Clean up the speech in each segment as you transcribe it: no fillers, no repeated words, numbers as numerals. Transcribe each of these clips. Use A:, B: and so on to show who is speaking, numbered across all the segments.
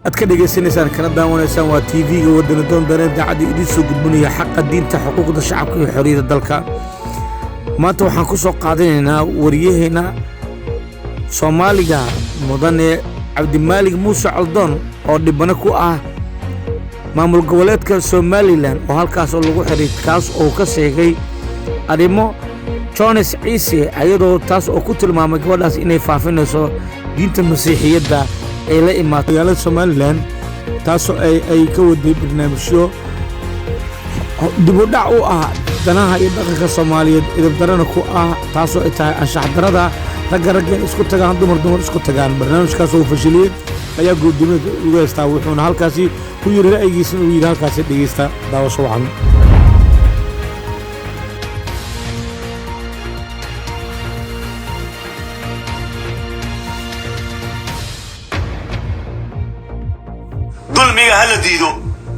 A: Aad ka dhegaysanaysaan kana daawanaysaan waa TV-ga Wadani Doon, dareen daacadda idiin soo gudbinaya xaqa, diinta, xuquuqda shacabka iyo xorriyadda dalka. Maanta waxaan ku soo qaadanaynaa wariyaheenna Soomaaliga, mudane Cabdimaalig Muuse Coldoon, oo dhibano ku ah maamul goboleedka Somaliland, oo halkaas oo lagu xiray, kaas oo ka sheegay arrimo Jones Ciise, ayadoo taas oo ku tilmaamay gabadhaas inay faafinayso diinta Masiixiyadda ay la imaatay magaalada Somaliland, taasoo ay ka waday barnaamijyo dibudhac u ah danaha iyo dhaqanka Soomaaliyeed, idabdarana ku ah, taasoo ay tahay anshax darada ragga ragga isku tagaan, dumar dumar isku tagaan. Barnaamijkaas oo fashiliyey ayaa goobdimada ugu haystaa, wuxuuna halkaasi ku yiri ra'yigiisa uu yidhi. Halkaasi dhegeysta, daawasho wacan.
B: Dulmiga hala diido.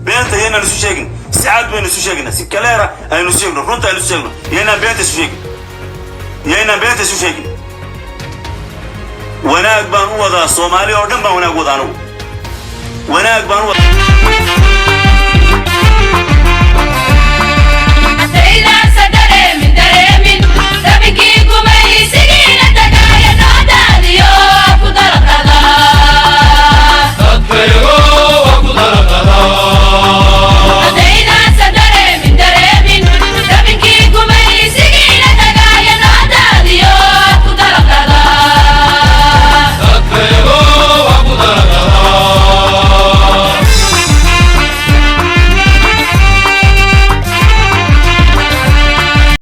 B: Beenta yaynaan isu sheegin. Si cad baynu isu sheegnaa, si kaleera aynu isu sheegno, runta aynu isu sheegno. Yaynaan beenta isu sheegin, yaynaan beenta isu sheegin. Wanaag baan u wadaa, Soomaali oo dhan baan wanaag wadaa. Anigu wanaag baan u wadaa.